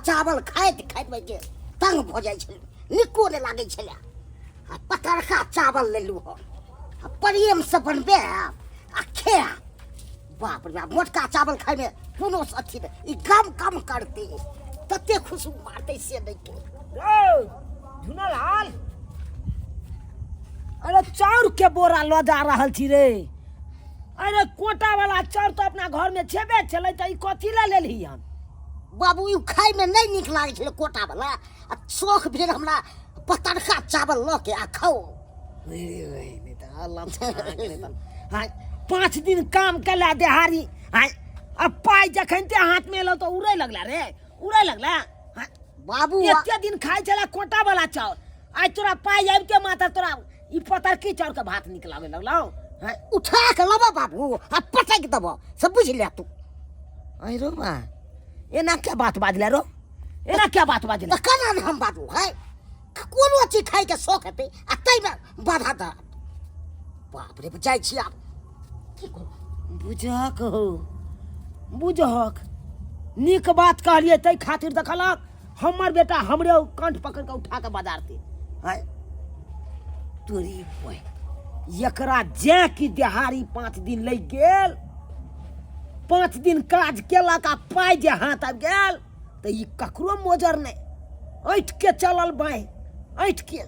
चावल खाइत खाइत जे तंग भऽ जाइ छलै, नीको नहि लागै छलै। आ पतरका चावल लेलहुँ हँ, आ प्रेमसँ बनबे आ खायब। बाप रे बाप, मोटका चावल खायमे कोनो अथी नहि, ई गम गम करतै, तते खुशबू मारतै से नहि के। झुनलाल, अरे चाउर के बोरा लऽ जा रहल छी रे। अरे कोटा वाला चाउर तऽ अपना घर में छेबे छलै, तऽ ई कथी लए लेलही हन? बाबू, ई खायमे नहि नीक लागै छलै कोटा वाला, आ शौख भेल हमरा पतरका चावल लऽ के आ खाउ। हाँ, 5 दिन काम केला देहारी, हाँ, आ पाइ जखन ते हाथ में एलो तऽ उड़ै लगला रे, उड़ै लगला। हाँ, बाबू, एते दिन खाइ छला कोटा वाला चाउर, आइ तोरा पाइ आबिते मात्र तोरा ई पतरकी चाउर के भात निक लागे लगलौ। हाँ, उठा के लबऽ बाबू आ पटकि देबऽ, सब बुझि ले तू। अरे रो बा, एना क्या बात बाजले रो, एना क्या बात बाजले? तऽ केना ने हम बाजू है? कोनो चीज खाइके शौक हेतै आ ताहिमे बाधा दऽ। बाप रे, जाइ छी आब, की करू? बुझहक हो, बुझहक, नीक बात कहलियै ताहि खातिर देखलक हमर बेटा हमरे कंठ पकड़ के उठा के बाजारते। आँय तोरी बहिन, एकरा जे कि देहारी 5 दिन लागि गेल, 5 दिन काज केलक आ पाइ जे हाथ आबि गेल तऽ ई ककरो मोजर नहि, ऐठ के चलल बाँहि ऐठ के।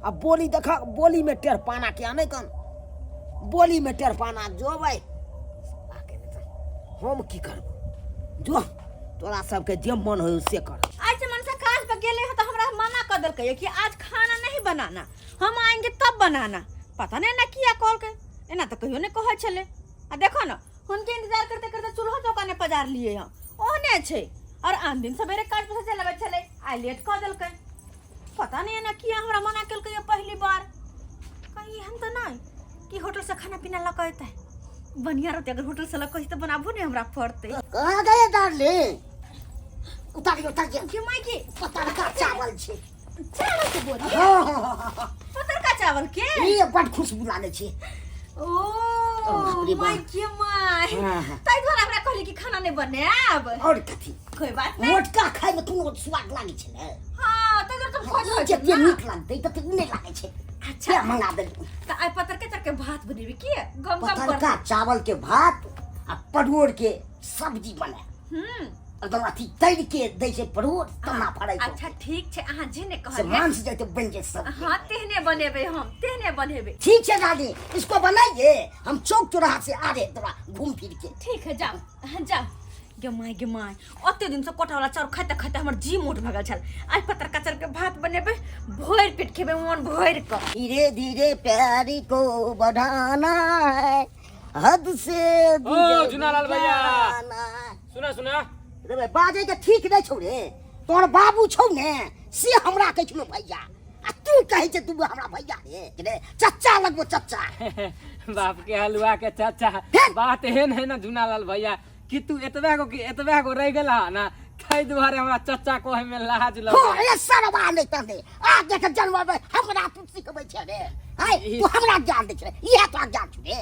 आ बोली देख, बोली में टेढ़पाना किया नहि कन, बोली में टेढ़पाना जो भाई हम की करब, जो तोरा सबके जे मन हो से कर। आज से मनसा काज पर गेले ह तो हमरा मना कर देलकै कि आज खाना नहीं बनाना, हम आएंगे तब बनाना। पता नहीं ना किया कॉल के, एना तो कहियो नहीं कहै छले। आ देखो ना, हुनके इंतजार करते करते चूल्हा चौका ने पजार लिए हम, ओहने छै। और आन दिन सवेरे काज पर से चलबै छले, आइ लेट कऽ देलकै। पता नहीं एना किया हमरा मना केलकै ये पहली बार। कहीं एहन तऽ नहीं कि होटल से खाना पीना लऽ कऽ एतै। बढ़िया रहतै अगर होटल से लऽ कऽ तऽ बनाबो नहीं हमरा पड़तै। कहाँ गए डार्लिंग? उतारियो, उतारियो। के माय के? पतरका चावल छै। चावल के बोरी? हाँ, हाँ, हाँ, हाँ। पतरका चावल के? ई बड खुशबू लागै छै। ओ, बाप रे बाप। माय के my. हाँ, हाँ। ताहि दुआरे हमरा कहली कि खाना नहीं बनायब। और कथी? कोई बात नहीं। मोटका खाय में कोनो स्वाद लागै छै ने? हाँ, ताहि दुआरे तुम खोज ई जते नीक लागतै तते उ नहि लागै छै। अच्छा। क्या मंगा देलू? तऽ आइ पतरके चावल के भात बनेबी की? गम गम पतरका चावल के भात आ परोड़ के सब्जी बनाय। एकदम अथी तैर के दै छै परोड़ तना फड़ै छै। अच्छा ठीक छै, अहाँ जे ने से कहलियै मांस जैते बनि जाइ सब। हाँ, तेहने बनेबै हम, तेहने बनेबै। ठीक छै दादी, इसको बनाइए, हम चौक चौराहा से आ रहे तोरा घूम फिर के। ठीक है, जाओ जाओ। गे my, गे my, ओते दिन से कोटा वाला चाउर खाइते खाइते हमर जी मोट भऽ गेल छल। आइ पतरका चाउर के भात बनेबै, भरि पेट खेबै, मन भरि कऽ। धीरे धीरे प्यार को बढ़ाना है, हद से ओ, गुजर झुनालाल भैया। जाना है। सुना सुना। रे भाई, बाजै के ठीक नहि छौ रे। तोहर बाबू छौ ने से हमरा कहै छौ भैया, आ तू कहै छै तू हमरा भैया रे। रे चच्चा लगबो चच्चा। बाप के हलुआ के चच्चा। बात एहन है ना झुनालाल भैया कि तू एतबे गो कि एतबे गो रह गेला ना, ताहि दुआरे हमरा चच्चा कहे में लाज लगे। हो रे सरवा, नहि तहने आ देख जनवर में हमरा तू सिखबै छै रे। हाय, तू हमरा ज्ञान दै छै, इएह तोरा ज्ञान छौ रे।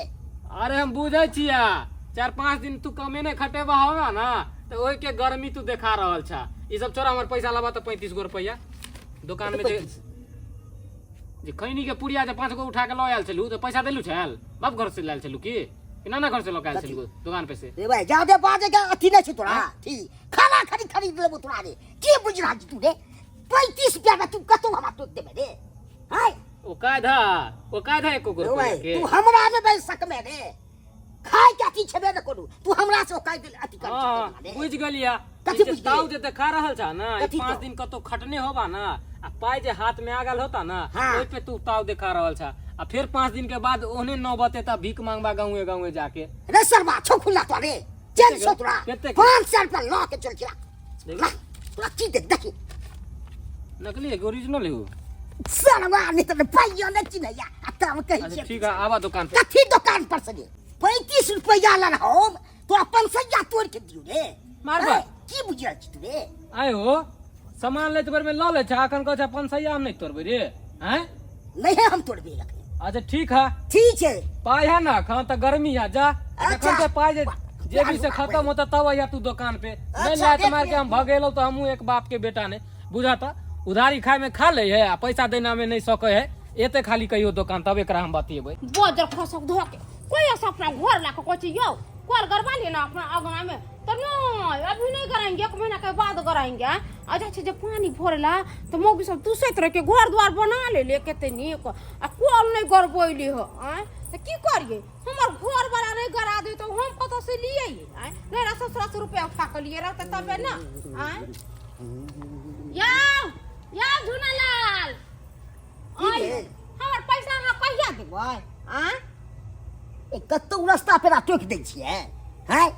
अरे हम बुझै छियै, 4-5 दिन तू कमे नहि खटेबा होगा ना तऽ ओहि के गर्मी तू देखा रहल छा। ई सब छोड़ा, हमर पैसा लाबा तऽ 35 गो रुपैआ दुकान में जे खैनी के पुड़िया जे 5 गो उठा के लऽ आयल छलू तऽ पैसा देलू छल? बाप घर से लायल छलू की नाना घर से लऽ के आयल छलू दुकान पे से? रे भाई, जादे बाजे के अथी नहि छै तोरा। ठीक, खाना खरीद खरीद लेबो तोरा रे। की बुझि रहल छी तू रे? 35 रुपया में तू कतौ हमरा टोकि देबे रे? हाय, ओ कायदा एको गो रे रुपैआ भाई, के तू हमरा में बैस सकमे रे? खाय के अथी छेबे ने करू, तू हमरा से ओकाय दिल अथी कर। हाँ, बुझि गेलिया। कथी ई जे बुझि ताव गेलियै? जे देखा रहल छा ना, ई कथी 5 ताव? दिन कतौ खटने होबा ना आ पाइ जे हाथ में आ गेल होता ना, हाँ। ओहि पे तू ताव देखा रहल छा, आ फिर 5 दिन के बाद ओहने नौबत एता भीख मांगबा गाँवे गाँवे जाके। रे सरवा, छौ खुला तो रे, चल छौ तोरा। कते के? 500 रुपया लऽ के चल चला। देख। ला, तोरा की देख देखी। नकली है कि ओरिजिनल है वो? सरवा, नहीं तो पाइयो नहीं चिन्हैया आ तब कहै अच्छा छियै। ठीक है, आबा दुकान पे। कथी दुकान पर से रे? 35 रुपया लड़ हम तोरा 500 तोड़ के दियौ रे। मारबै। ऐ, की बुझल छी तू रे? आय हो, सामान लैत बेर में लऽ लै छै, अखन कहै छै 500 हम नहीं तोड़बै रे। आँय? नहीं है, हम तोड़बै अखन। अच्छा ठीक है। ठीक छै। पाइ है ना अखन तऽ गर्मी है, जा। अच्छा। जखन से पाइ जेबी से खत्म होता तब अइहा तू दुकान पे नहीं अच्छा, लात देख मार के लिया। हम भगेलौ तो हमहूँ एक बाप के बेटा ने बुझाता उधारी खाए में खा ले है आ पैसा देना में नहीं सके है एते खाली कहियो दुकान तब एकरा हम बतिएबै बजर खसक धो के कोई ऐसा अपना घर ला के कोची यो कल गरबा लेना अपना अगना में तो नहीं अभी नहीं कराएंगे एक महीना के बाद कराएंगे अच्छा अच्छा जब पानी भरेला तो मौगी सब दूसरे तरह के घर द्वार बना ले ले केते नीक आ कल नहीं गरबैली हो आँय तो की करिए हमर घर वाला नहीं गरा दे तो हम कतऽ से लिए आँय नहीं रहा ससुरा से रुपया उठा के लिए रहते तबे ना आँय याओ याओ झुनालाल की आँय भेल? हमर पैसा अहाँ कहिया देबै आँय ए कतौ रास्ता पेरा टोकि दै छियै हैं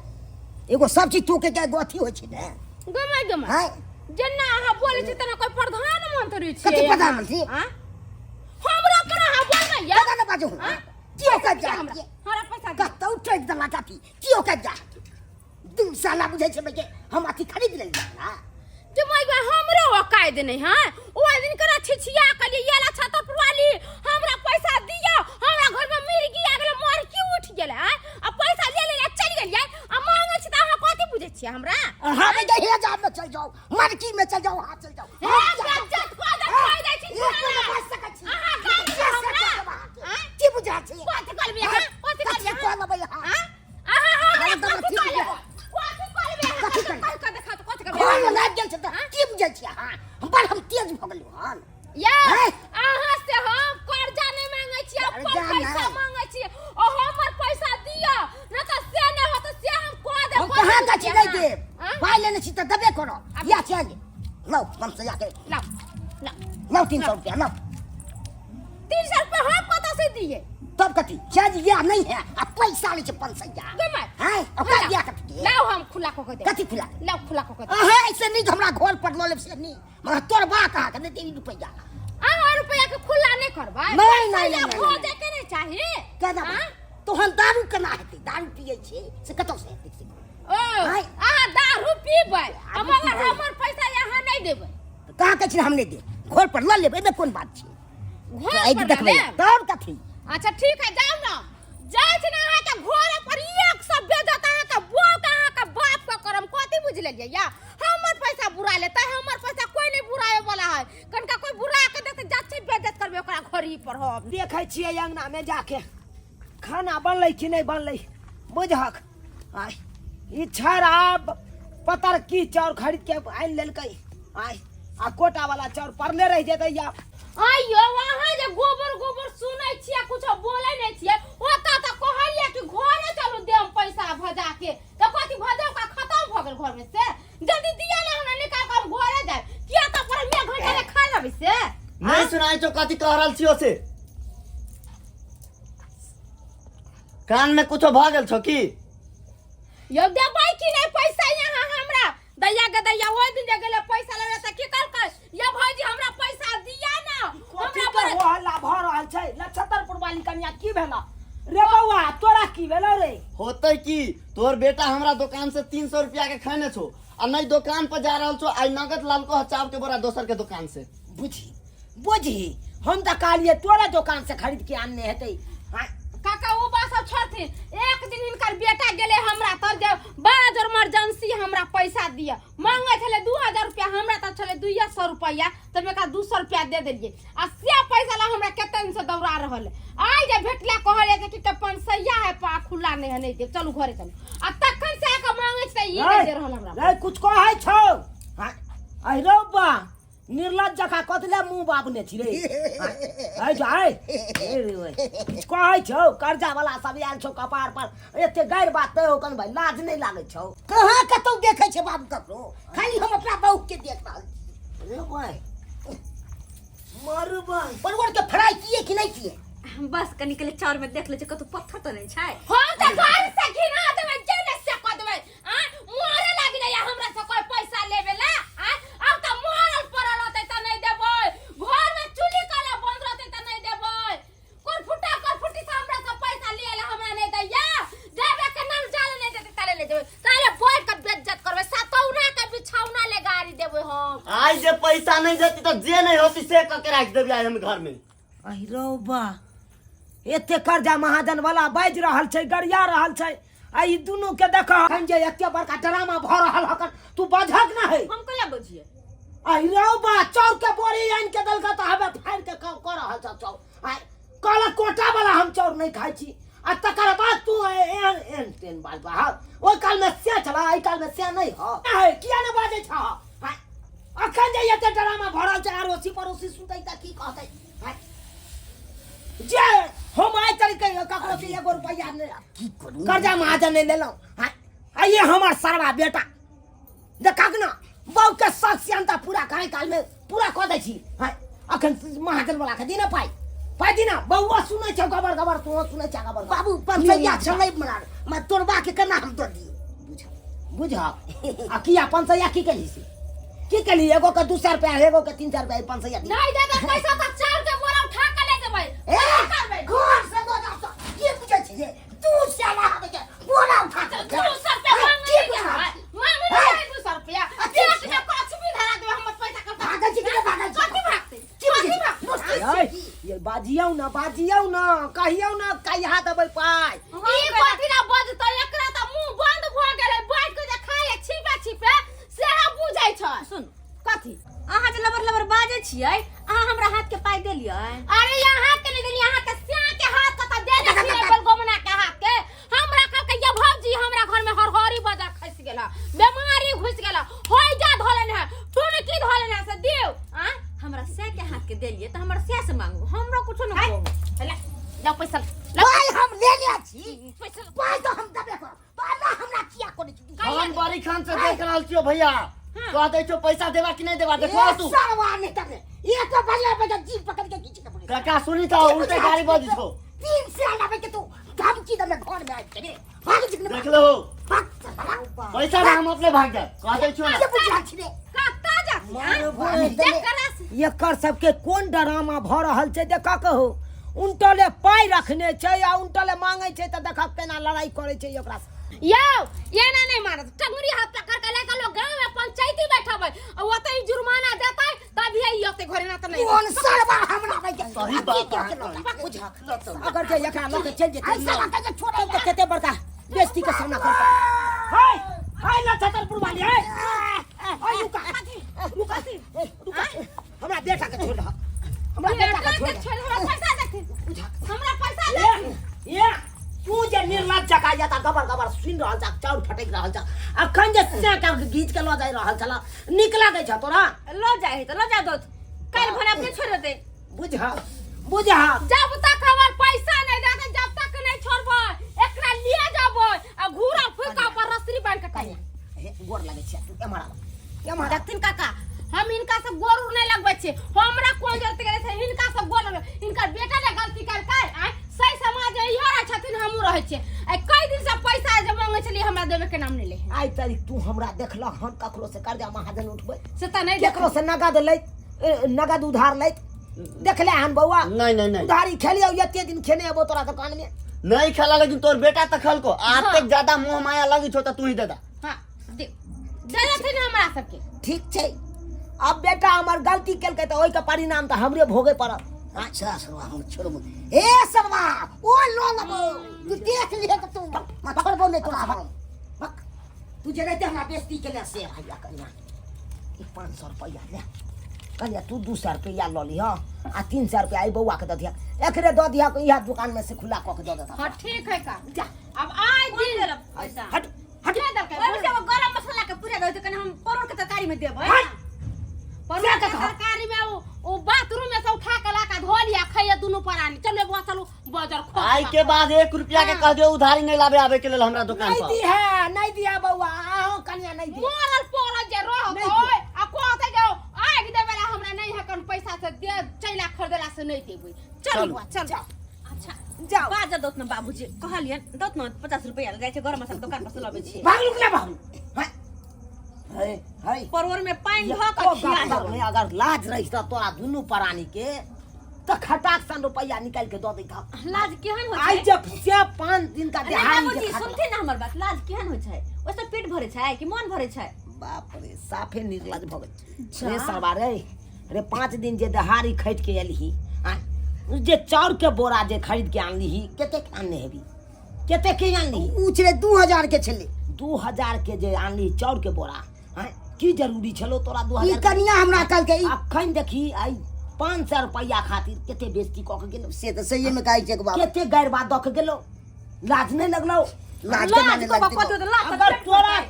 एगो सब्जी टोके के एगो अथी होइ छै ने गमाय गमाय हैं जेना अहाँ बोलै छी तेना कोई प्रधानमंत्री छियै कथी प्रधानमंत्री? आँय? हमरा केना अहाँ बोलबै यौ केना ने बाजू आँय? की ओकर जा हमरा हमरा पैसा दिअ। कतौ टोकि देलक अथी की ओकर जा दू साला बुझै छै के हम अथी खरीद लेलियै ना जमाइबा हमरे औकात नहीं है ओहि दिन करा छिछिया कलिए ये ला छत पर वाली हमरा पैसा दिया हमरा घर में मिर्गी आ गेल मर की उठ गेल है आ पैसा ले ले चल गेलियै आ मांगे छी त अहाँ कथी बुझै छियै हमरा अहाँ में जहिया जाम में चल जाओ मरकी में चल जाओ हाथ चल जाओ हे बेइज्जत कऽ दे कहि दै छी एक मिनट बच सकै छी अहाँ गाली बच सकै हमरा छी अहाँके। आँय? की बुझा छी कथी करबै अहाँ कथी कथी करबै कऽ लेबै अहाँ आँय? अहाँ हमरा एकदम कथी ठीक कऽ लेबै यऽ। कथी कऽ लेबै अहाँ कथी कथी करबै? कहि कऽ देखाउ तऽ कथी करबै घर में लागि गेल छै तऽ की बुझै छी अहाँ हम बड़ हम तेज भऽ गेलहुँ हन यौ हैं? अहाँ से हम कर्जा नहि मांगै छी अपन कर्जा पैसा नहि। मांगै छी ओ हमर पैसा दिअ नहि तऽ से नहि होत से हम कऽ देब हम कहाँ गाछी नहि देब आँय? पाइ लेने छी तऽ देबे करब या चल लौ 500 के लाउ लाउ लौ 300 रुपया लौ 300 रुपया हम कतऽ से दिए तब कथी चल या नहीं है आ पैसा लै छै 500 गमाय हैं ओकरा दिया कथी लाउ हम खुला कऽ के देब कथी खुला लाउ खुला कऽ के देब अहाँ ऐसे नहीं हमरा घर पर लऽ लेब से नहीं मगर तोर बा कहाँ के देती रुपया अहाँ रुपया के खुला नहीं करबै नहीं, नहीं, पैसा नहीं, या नहीं, भऽ नहीं। जायके नहीं चाही केना आँय? तोहन दारू केना हेतै दारू पियै छै से कतौ से हेतै से ओ आँय? अहाँ दारू पीबै आ दारू मगर पीबै। हमर पैसा अहाँ नहीं देबै तऽ कहाँ कहै छी हम नहि देब घर पर लऽ लेब एहिमे कोन बात छै घर आबि पर देखबै लेब? तब कथी अच्छा ठीक है जाओ ना जाइ छी ना अहाँके घर पर एक सब बेजत अहाँके बौआ के अहाँके बाप के करम कथी बुझि लेलियै या हमर पैसा बुरा लेतै हमर पैसा कोई नहीं बुराए वाला है कनका कोई बुरा के देते जात छै बेजत करबै ओकरा घर ही पर हम देखै छियै अंगना में जाके खाना बनलै कि नहि बनलै बुझहक आय ई छाड़ा पतर की चाउर खरीद के आनि लेलकै आय आ कोटा वाला चाउर पड़ले रहि जेतै या आइयो वहाँ जे गोबर गोबर सुनै छियै कुछो बोलै नहि छियै ओतऽ तऽ कहलियै कि घरे चलू देम पैसा भजा के तऽ कथी भजा ओकरा खतम भऽ गेल घरमे से जल्दी दिया ले हमरा निकाल के हम घरे जाय किया तऽ पर हम एक घंटा ले खा लेबै से नहीं सुनाई छौ कथी कह रहल छियो से कान में कुछो भऽ गेल छौ की यौ देबै कि नहि पैसा यहाँ हमरा दैया के दैया ओहि दिन जे गेलै पैसा लेबै तऽ की कहलकै यौ भौजी हमरा पैसा दिया ना कथी हमरा के बड़ हो हल्ला भऽ रहल छै नक्षत्रपुर वाली कनिया की भेला रे बौआ तोरा की भेलौ रे होतै की तोहर बेटा हमरा दोकान से 300 रुपया के खैने छौ आ नहीं दोकान पर जा रहल छौ आइ नगद लालको ह चावल के बोरा दोसर के दोकान से बुझी बुझी हम तऽ कहलियै तोरे दोकान से खरीद के आनने हेतै आँय, काका ओ बात सब छोड़थिन एक दिन हिनकर बेटा गेलै हमरा तर जे बड़ा जोर इमरजेंसी हमरा पैसा दिअ मांगे छलै 2000 रुपया हमरा तऽ छलै 200 रुपया तब एकरा 200 रुपया दे देलियै आ से पैसा ला हमरा कते दिन से दौड़ा रहल है। आइ जे भेटला कहलियै जे कि के पंसैया है पा खुला नहीं है नहीं देब चलू घरे चलू आ तखन से आके मांगे छै ई नहि दे रहल हमरा रे कुछ कहै छौ आँय, आइ रौ बा निर्लज जकाँ कथी लए मुँह बाबने छी रे आइ जो आइ किछु कहै छौ कर्जा वाला सब आयल छौ कपार पर एते गैर बात नहि हो कन भाई लाज नहि लागै छौ कहाँ कतौ देखै छै बाबू ककरो खाली हम अपना बहू के देख रहल छी रे भाई मारू भाई परवर के फ्राई किए कि नहीं किए बस कनी के चाउर में देख ले छै कतौ पत्थर तऽ नहि छै हम तऽ घर से घिना देबै जेने से कऽ देबै आ मरे लागि जाइया हमरा से कोई पैसा लेबे ला आ अब तऽ मरल पड़ल रहतै तऽ नहि देबै घर में चूल्ही कला बंद रहतै तऽ नहि देबै कोन फुटा कोन फुटी से हमरा से पैसा लिए ला हमरा नहि दैया देबे के नाम जाले नहि देतै ताले नहि देबै ताले बैठ के बेइज्जत करबै सतौना के बिछौना ले गाड़ी देबै हम आइ जे पैसा नहीं देती तो जे नहीं होती से कह के राख देबी आइ हम घर में अहि रौ बा एते कर्जा महाजन वाला बाजि रहल छै गरिया रहल छै आ ई दुनू के देख अखन जे एते बड़का ड्रामा भऽ रहल हकन तू बजहक ना है हम कहिया बजिए आ रौ बा चाउर के बोरी आनि के देलक तऽ हमे फाड़ि के कऽ रहल छौ चाउर आ कहलक कोटा वाला हम चाउर नहि खाइ छी आ तकर बाद तू एहन एहन तेहन बात बा ओहि काल में से छला एहि काल में से नहि ह है किया ने बाजै छह आँय, अखन जे एते ड्रामा भरल छै अड़ोसी पड़ोसी सुनतै तऽ की कहतै आँय, जे हम आइ तरीके ककरो से एगो रुपैआ नहि की करू कर्जा महाजन नहि लेलहुँ आँय, आ ये हमर सरवा बेटा देखक न बहू के शौक सियानता पूरा करे काल में पूरा कऽ दै छी हँ अखन महाजन वाला के दिना पाइ पाइ दिना बौआ सुनै छौ गबर गबर तू सुनै छौ गबर बाबू पंसैया छलै मरा मैं तोड़बा के केना हम दऽ दियौ बुझ बुझ आ किया पंसैया की केली से की केली एगो के 200 रुपया एगो के 300 रुपया पंसैया दी नहीं देबै पैसा तऽ चाउर के बोरा उठा के ले जेबै ए घर से दऽ जा की बुझै छी तू साला हवे के बोरा उठा के 200 रुपया मांगे की नहीं बुझा है मांगे नहीं है 200 रुपया पेट में कुछ भी धरा देबै हमर पैसा कब भागै छी कि नहि भागै छी कथी भागतै की बुझै छी? ऐ, ये बाजियौ ना बाजियौ ना कहियौ ना कहिया देबै पाइ ई कथी ना बजतै एकरा तऽ मुंह बंद भऽ गेलै बैठ के जे खाय छिपे छिपे सेहो बुझै छै सुन कथी अहाँ जे लबर लबर बाजै छियै अहाँ हमरा हाथ के पाइ देलियै अरे यहाँ के नहीं देली यहाँ के स्या के हाथ के त देने छियै बलगोमना के हाथ के हमरा कहलकै ये भौजी हमरा घर में हरहरी बजर खसि गेल है बीमारी घुसि गेल है होय जा धोलन है टुनकी धोलन है से देव आ हमरा स्या के हाथ के देलियै तऽ हमर स्या से मांगू हमरा कुछो न कहू ला ला पैसा ला पाइ हम ले ले छी पैसा ला। पाइ तऽ हम देबे करब तो ना हमरा किया करै छी हम बड़ी खान से देख रहल छियो भैया कह दै छो पैसा देबा कि नहीं देबा देखो तू सरवा नहीं तने एक तो भैया बजा जीप पकड़ के खींच के पड़े काका सुनी तो उल्टे गाड़ी बजी छो तीन साल आवे के तू धमकी दे में घर में आबि के रे भाग छी देख लो भाग भाग पैसा ना हम अपने भाग जाए कह दै छो ना के बुझा छी रे कत्ता जाती मारो भाई, जकरा से एकर सबके कोन डरामा भऽ रहल छै देखऽ कहू उनटले पाइ रखने छै आ उनटले मांगै छै तऽ देखऽ केना लड़ाइ करै छै ओकरा से यौ एना नहीं मारत टंगरी हाथ पकड़ के लेके लोग गांव में पंचायती बैठबै आ ओतै जुर्माना देतै तभी आई ओतै घरे ना त नहीं कोन सरवा हमरा आबै के सही बात है। बुझक अगर जे एकरा लऽ के चलि जेतै ऐसा लगता जे छोड़े तब तऽ कते बड़का बेइज्जती के सामना कर हाय हाय ला छतरपुर वाली हाय हाय रुका रुका रुका हमरा बेटा के छोड़ दह हमरा बेटा के छोड़ दह छोड़ हमरा पैसा देथिन हमरा पैसा देथिन ए ए तू जे निर्लज जकाँ यता गबर गबर सुनि रहल छ चाउर फटकि रहल छ अखन जे सेक घीच के लऽ जाय रहल छल नीक लागै छ तोरा लऽ जाइ है तऽ लऽ जा दोत काल्हि भने अपने छोड़ि देतै बुझ बुझ जब तक हमर पैसा नहीं देते जब तक नहीं छोड़बै एकरा लिए जेबै आ घूरा फूक के ऊपर रस्सी बांध के कहिया हे गोर लगै छै तू एम्हर आब एम्हर आब। देखथिन काका हम हिनका से गोर उर नहीं लगबै छियै हमरा कोन जरूरत गेलै से हिनका से गोर लगबै हिनकर बेटा ने गलती करकै आँय सही समाज में इहो रहै छथिन हमहूँ रहै छियै आइ कई दिन से पैसा जे मांगै छलियै हमरा देबे के नाम नहि लै आइ तारीख तू हमरा देखलक हम ककरो से कर्जा महाजन उठबै से तऽ नहि केकरो से नगद लैत नगद उधार लैत देखले हन बौआ नहीं नहीं नहीं उधारी खेलियौ एते दिन खेने अबो तोरा दुकान में नहीं खेला लेकिन तोर बेटा तो खलको आते ज्यादा मोह माया लगी छो तो तू ही दे दा हाँ दे दे देथिन हमरा सबके ठीक छै अब बेटा हमर गलती केलकै तऽ ओहिके परिणाम तऽ हमरे भोगे पड़त अच्छा सरवा हम छोड़बो ए सरवा ओ लो लबो तू देख लिए तऽ तू मैं छोड़बो नहीं तोरा हम बक तू जे रहते हमरा बेइज्जती केले से भैया कनिया ई 500 रुपैआ ले कनिया तू 200 रुपैआ लऽ लिह आ 300 रुपैआ ई बौआ के दऽ दिह एकरे दऽ दिह इएह दुकान में से खुला कऽ के दऽ देता हाँ ठीक है का जा अब आइ कोन दिन देलक पैसा हट हट दे देलकै ओहिमे से एगो गरम मसाला के पूरा दऽ कनि हम परोड़ के तरकारी में देबै हट परोड़ के तरकारी में ओ बाथरूम में से उठा के ला के धो लिया खैया दुनू प्राणी चलो बुआ चलो बाजार खो आई के बाद एक रुपया के कह दियो उधारी नहीं लावे आवे के लेल हमरा दुकान नहीं पर दी है नहीं दिया बौआ आहो कनिया नहीं दी मरल पड़ल जे रह नहीं ओए आ कहते जो आगि देवे ला हमरा नहीं है कन पैसा से दे चैला खरीदेला से नहीं देबै चल बुआ चल अच्छा जाओ बाजर दौत न बाबूजी कहलियन दौत न 50 रुपया जाइ छै गरम मसाला दुकान पर से लबै छी भागलू कि ना भागलू है है है परोड़ में पानि धऽ एको कऽ खिया गप देबै में अगर लाज रही तऽ तोरा दुनू प्राणी के तऽ खटाक सन रुपैआ निकालि के दऽ दैत लाज केहन होइ आइ छै जब से 5 दिन का नहीं दिहाड़ी बाबूजी जे खटला। सुनथिन ना हमर बात लाज केहन होइ छै ओहिसँ पेट भरै छै कि मन भरै छै बाप रे साफे निर्लज भऽ गेल रे सरवा रे रे 5 दिन जे दहाड़ी खटि के एलही आँय जे चाउर के बोरा जे खरीद के आनलिही कतेक आनने हेबी कते के आनली? उ छलै 2000 के छलै। 2000 के जे आनली चाउर के बोरा, आँय, की जरूरी छलो तोरा दू ई हजार? कनिया हमरा कहलकै ई अखन देखी आई 500 रुपैआ खातिर कते बेइज्जती कऽ के गेलो। से तऽ सहिए मे कहै छै बाबा। कते गैर बात दऽ के गेलो, लाज नहि लगलो? लाज के लाज माने को लगतै। कथी होतै, लाज तऽ अगर पेट तोरा फटतै।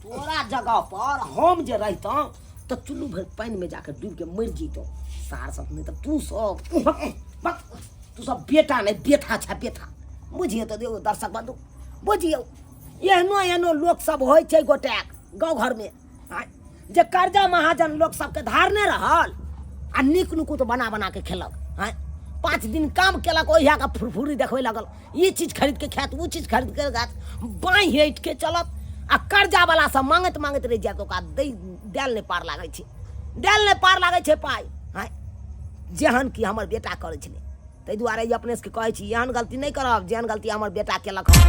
तोरा जगह पर हम जे रहितहुँ तऽ चुल्लू भरि पानि में जाके डूबि के मरि जैतहुँ सार सब। नहि तऽ तू सब, तू सब बेटा नहि बेथा छै बेथा। बुझियौ तऽ देखो दर्शक बंधु, बुझियौ एहनो एहनो लोक सब होइ छै गोटेक गाँव घरमे आँय, जे कर्जा महाजन लोक सबके धारने रहल आ नीक नुकुत बना बना के खेलक। आँय, 5 दिन काम केलक, ओहिया के फुरफुरी देखबै लगल, ई चीज खरीद के खायत, ओ चीज खरीद के खायत, बाँहि हटि के चलत आ कर्जा वाला सब मांगैत मांगैत रहि जायत। ओकरा दै देल नहि पार लागै छै, देल नहि पार लागै छै पाइ। आँय, जेहन कि हमर बेटा करै छलै, ताहि दुआरे ई अपने सबके कहै छी, एहन गलती नहि करब जेहन गलती हमर बेटा केलक हँ।